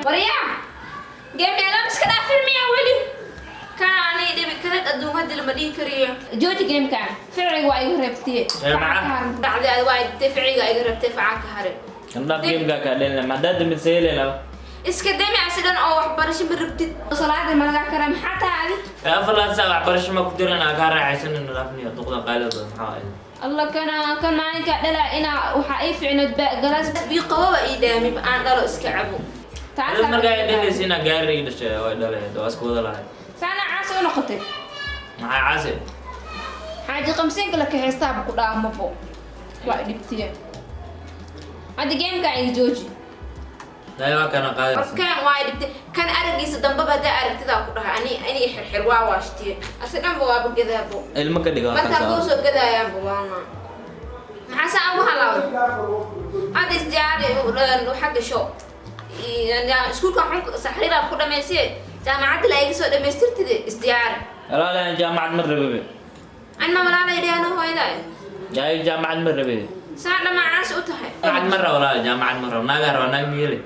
Waryaa, game iska dhaafin miyaa weli? Kan anay dhibi kareed adduun hadda lama dhihi kariyo. Jooji gamekan, ficiga waa iga reebtiye. Ee, maxaa? Dhacday waa dhibtay, ficiga iga reebtay, facaa ka haray. Indhaaf gameka kaa dhelina haddaad dambisa helena. Iska dami asidan oo waxbarasho ma rabtid. Salaada ma lagaa karaa? Maxaa tahay adi? 4 saac waxbarasho ma ku jiran aa kaa raaxaysanina dhaafniyo duqda qaylada maxaa ahayd? Allah, kana kan maalinka dhala inaa waxaa ii ficnood galaas biyo qababa ii dhaami aan dhalo iska cabo. Adad markaa ay dhalaysa inaa gaari ii dhashay way dhalayd waa isku wada lahayd. Saana caasi u noqotay. Maxaa caasi? Xaaji qamsiinka la kaxaystaaba ku dhaamabo waa dhibtiye. Hadda gameka iga jooji. Dai waa kana qaadi. Kan waa dhibtay, kan aragiisa dambaba haddaa aragtidaa ku dhahay ani ani xirxir waa waashtiye asi dhanba waaba gadaabo. Ilmo ka dhigo. Markaa kuu soo gadaayaanba waana maxaa saa ugu halaawday? Hadda isdiyaari, waxa gasho iskuulka xun saxriiraa ku dhamaysiye, jaamacadda la iga soo dhamaystirtide, isdiyaari. Walaalaan jaamacad ma rababe. Anma walaalay dhehano hooyaday. Yaay, jaamacad ma rabe. Saa dhamaa caasi u tahay. Jaamacad ma rabo walaal, jaamacad ma rabo, naagaa raba, naag miyele.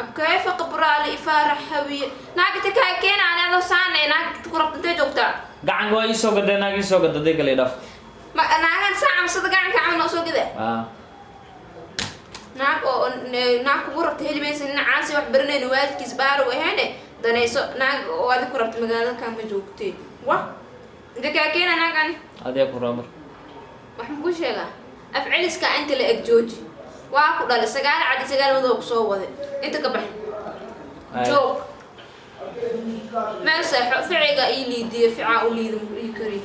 Abkayfa qabraali ifaarax hawiye naagta kaa keena ani adoo saane naagta ku rabta intee joogtaa? Gacanka waa ii soo gaday, naag ii soo gada day kale dhaaf. Ma naagan saa camsada gacanka camal noo soo gada? Ah. Naag oo naag kugu rabta heli maysa. Nin caasi wax baranayno waalidkiis baaro ahayne danayso naag oo adig ku rabta magaalada kaama joogtee. Wa intee kaa keena naag ani? Adee ku rabo mar. Waxaan kuu sheegaa, af celiska inta la eg jooji. Waa ku dhalay sagaal cad iyo sagaal madow kusoo waday, inta ka baxin. Joog meel seexo, ficiga ii liidiyo, ficaa u liida maku dhihi kari.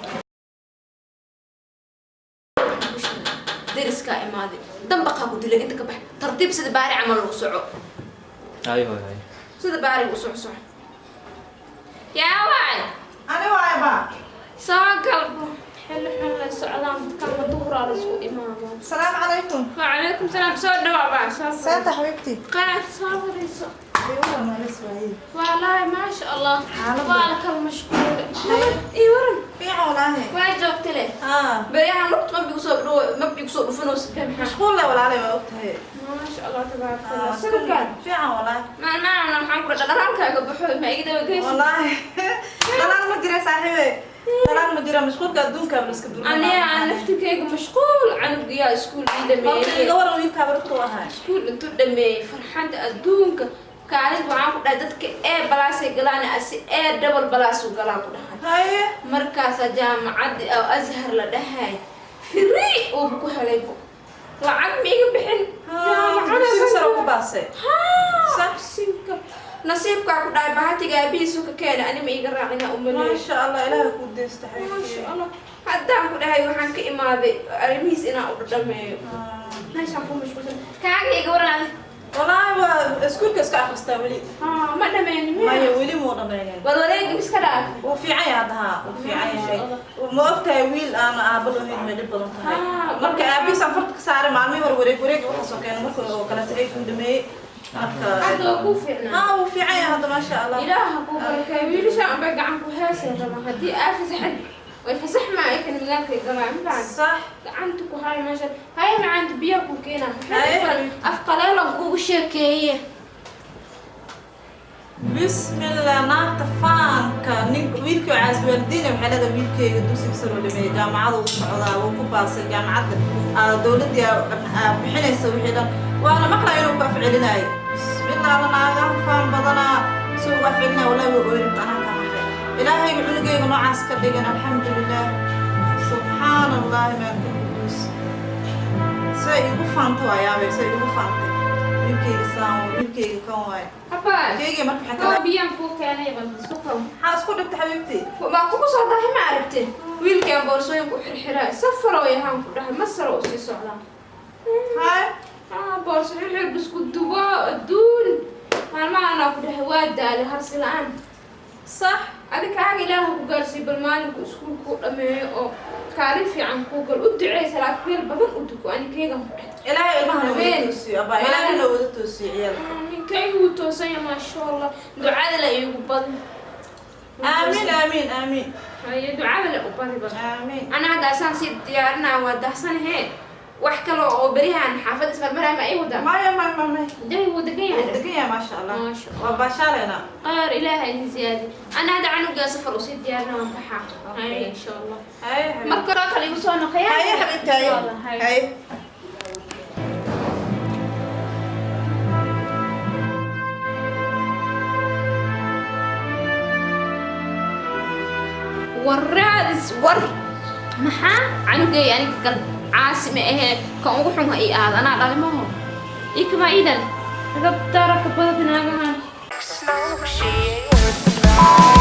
Deriskaa imaaday, dambaqaa ku dilay, inta ka bax, tartiib sida baari camal u soco. Ay hoy ay. Sida baariga u soco, soco yaa waay. Ani waay ba. Soo galbo, xilli xun la socdaan dadkan, duhuraa la isku imaadaan. Asalaamu calaykum. Wacalaykum salaam, soo dhawaa baa soo. Seeta xabiibti? Qaar soo fadhiiso. Ayuu malis waaye. Wallaahi maasha Allah. Xaaladda? Waa la kala mashquulay ii waran. Fiican walaahi. Waa joogta leh. Haa. Beryahan lugta mabbi kusoo dhufanaysa maxaa? Mashquul le walaalay, waa ogtahay. Maasha Allah, tabaaraka Allah, sawirkaan. Fiican walaahi. Maalmahan waxaan ku dhadhalaalkaaga baxo ma iga daba geysa? Walaahi dhalaal ma jira saaxiibe, dhalaal ma jira, mashquulka adduunka la iska dulma. Aniga aan laftirkayga mashquul, canugiyaa iskuul ii Horta iga dhameeyey. waran wiilkaa bartu ahay. Iskuul intuu dhameeyey, farxadda adduunka, kaalin waxaan ku dhahay dadka ee balaasay galaan asi ee double balaasu galaan ku dhahay. Haye. Markaasaa jaamacaddi oo Azhar la dhahay free uuba ku helaybo, lacag ma iga bixin. Dugsiga sare ku baasay. Sax sinka nasiibkaa ku dhahay, bahatiga aabihiisu ka keenay, ani ma iga raacina umaleeyo. Maasha Allah, ilaaha kuu deysta maasha xabiibti. Allah, haddaan ku dhahay waxaan ka imaaday arrimihiis inaan u dhadhameeyo, meeshaan ku mashquulsan. Kaaga iga waran? Walaahi waa iskuulka iska akhristaa weli. Haa, ma dhameyni miya? Maya, weli muu dhameynin. Warwareegi miska dhaaf. Wuu fiican yahay hadda, haa, wuu fiican yahay. Ma ogtahay wiil aan aabba lahayn may dhib badan tahay. Marka aabihiis aan farta ka saaray maalmihii hore, wareeg wareeg waxaasoo keenay marka oo kaleeto ay kuu dhameeyey marka. Hadda waa kuu fiicnaa. Haa, wuu fiican yahay hadda, maasha Allah. Ilaaha kuu barakeeyo. Wiilasha unbay gacan ku heesay rabaan. Haddii aa fasaxad way fasax maa ay kan magaalkay galaan ma. Sax. Gacanta ku hayo meesha haye, macaanta biyaha ku keenaa. Haye. Af qaleelan kuugu sheekeeye. Bismillah, naagta faanka ninka wiilkii caas waalidiina waxay leedahay wiilkeyga dugsiga sare oo dhameeyey, jaamacada uu socdaa, wuu ku baasay jaamacadda, dowladdii bixinaysa wixii dhan, waana maqlaya inuu ku afcelinaayo. Bismillah, alla naagaha faan badanaa si ugu afcelinaayo. Wallahi way ooyin, anaa ka naxay. Ilaahayga cunugeyga noocaas ka dhigan, alxamdulilah, subxaana Allahi maalka quduus. Say igu faanta waa yaabay, say igu faantay wiilkeyga saan, wiilkeyga kan waayo. Habaa. Keygii marka waxay Koo kala biyaan kuu keenay, bal isku qabo. Maxaa isku dhigtay xabiibtii? Baa kugu soo dahay, ma aragtay wiilkaan boorsooyinku xirxiraa, safar way ahaan ku dhahay, Masar oo sii socdaa. Hay. Boorso xirxir bisku dubo adduun maalmahanaa ku dhahay, waa daalay harsi la-aan. Sax. Adi kaaga Ilaaha ku gaarsiiyo, bal maalinku iskuulku u dhameeyo oo kaalin fiican kuu gal, u ducee, salaad meel badan u duko. Ani keegan ku dheh. Ilaahay ilmaha noo wada Habeen. toosiyo, abaa. Ilaahay noo wada toosiyo ciyaalka. Ninkaygu wuu toosan yahay, maasha Allah. Ducada la iigu badan. Aamiin, aamiin, aamiin. Haye, ducada la u badi badan. Aamiin. Ana hadda asaan sii diyaarinaa, waa dahsanahe. Wax kale oo berihan xaafad ismarmaraa ma ay wadaa? Maya, maya, maya, maya. Jawi wuu degan Wuu yahay. degan yahay, maasha Allah. Maasha Allah. Waa baashaaleynaa. Qaar Ilaaha idin ziyaadi. Ana hadda canugaa safar usii diyaarina, waan baxaa. Haye, insha Allah. Haye, xabiibti. Marka hore kale igu soo noqoyaa. Haye, xabiibti, haye. Haye. Haye. Waraadis war maxaa canugay aniga kan caasi ma ahee, kan ugu xun ha ii ahaado. Anaa dhalimaho ii kamaa ii dhal dabtara ka badad naagahan. Smoke, she ain't worth